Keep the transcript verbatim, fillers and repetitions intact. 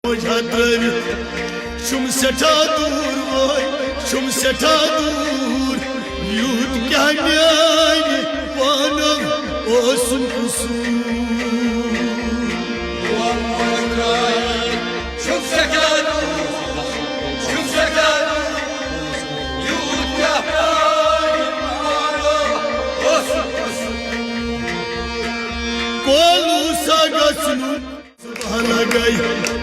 وجہ ترٲوِتھ چھُم سٮ۪ٹھاہ دوٗر وٲے، چھُم سٮ۪ٹھاہ دوٗر۔ یوٗت کیٛاہ میٛانہِ پانہٕ اوسُم قصوٗر۔ چھُم سٮ۪ٹھاہ دوٗر، چھُم سٮ۪ٹھاہ دوٗر۔ یوٗت کیٛاہ میٛانہِ پانہٕ اوسُم قصوٗر۔ کولوٗ سا گژھنُک لگے